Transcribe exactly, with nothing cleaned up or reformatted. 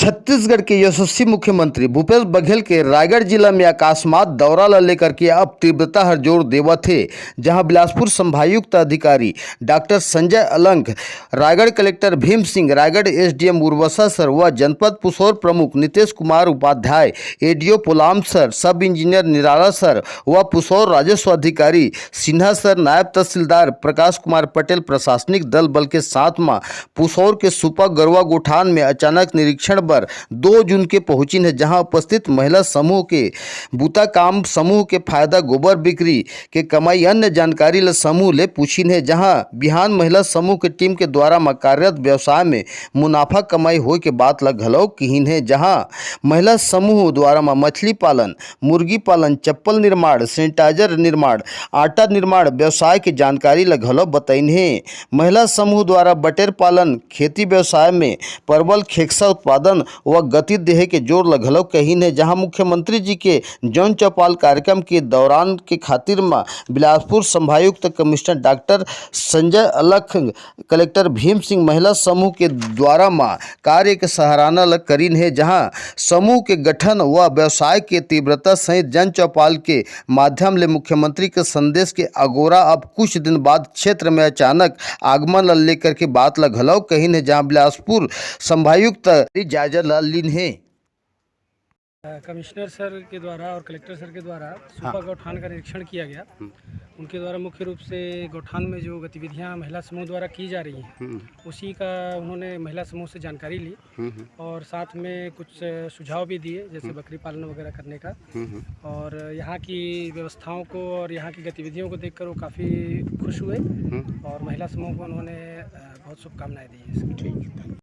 छत्तीसगढ़ के यशस्वी मुख्यमंत्री भूपेश बघेल के रायगढ़ जिला में अकस्मात दौरा ल लेकर के अब तीव्रता हर जोर देवत हे, जहां बिलासपुर संभागयुक्त अधिकारी doctor Sanjay Alang, Raigarh collector Bhim Singh, Raigarh SDM Urvasa sir व जनपद पुसौर प्रमुख Nitesh Kumar Upadhyay, ADO Polam sir, sub engineer Nirala sir व पुसौर राजस्व अधिकारी सिन्हा सर, नायब तहसीलदार प्रकाश कुमार पटेल प्रशासनिक दल बल के साथ म पुसौर के सुपा गरुवा गोठान में अचानक निरीक्षण बर दो जून के पहुंचिन हे, जहां उपस्थित महिला समूह के बूता काम समूह के फायदा, गोबर बिक्री के कमाई, अन्य जानकारी ल समूह ले पूछिन हे, जहां बिहान महिला समूह के टीम के द्वारा म कार्यरत व्यवसाय में मुनाफा कमाई होए के बात ल घलो किहिन हे, जहां महिला समूह द्वारा म मछली पालन, मुर्गी पालन, चप्पल निर्माण, सैनिटाइजर निर्माण, आटा निर्माण व्यवसाय के जानकारी ल घलो बतइन हे। महिला समूह द्वारा बटेर पालन, खेती व्यवसाय में परवल, खेकसा उत्पादन व गति देहे के जोर ल घलो कहिन हे, जहां मुख्यमंत्री जी के जन चौपाल कार्यक्रम के दौरान के खातिर म बिलासपुर संभागयुक्त कमिश्नर डॉक्टर संजय अलख, कलेक्टर भीम सिंह महिला समूह के द्वारा म कार्य के सराहना ल करिन हे, जहां समूह के गठन व व्यवसाय के तीव्रता सहित जन चौपाल के माध्यम ले मुख्यमंत्री के संदेश के अगोरा अब कुछ दिन बाद क्षेत्र में अचानक आगमन ल लेकर के बात ल घलो कहिन हे, जहां बिलासपुर संभागयुक्त जायजा ल लीन हे। कमिश्नर सर के द्वारा और कलेक्टर सर के द्वारा सुपा गौठान का निरीक्षण किया गया। उनके द्वारा मुख्य रूप से गौठान में जो गतिविधियां महिला समूह द्वारा की जा रही हैं, उसी का उन्होंने महिला समूह से जानकारी ली और साथ में कुछ सुझाव भी दिए, जैसे बकरी पालन वगैरह करने का। और यहाँ की व्यवस्थाओं को और यहाँ की गतिविधियों को देखकर वो काफ़ी खुश हुए और महिला समूह को उन्होंने बहुत शुभकामनाएं दी हैं इसके लिए।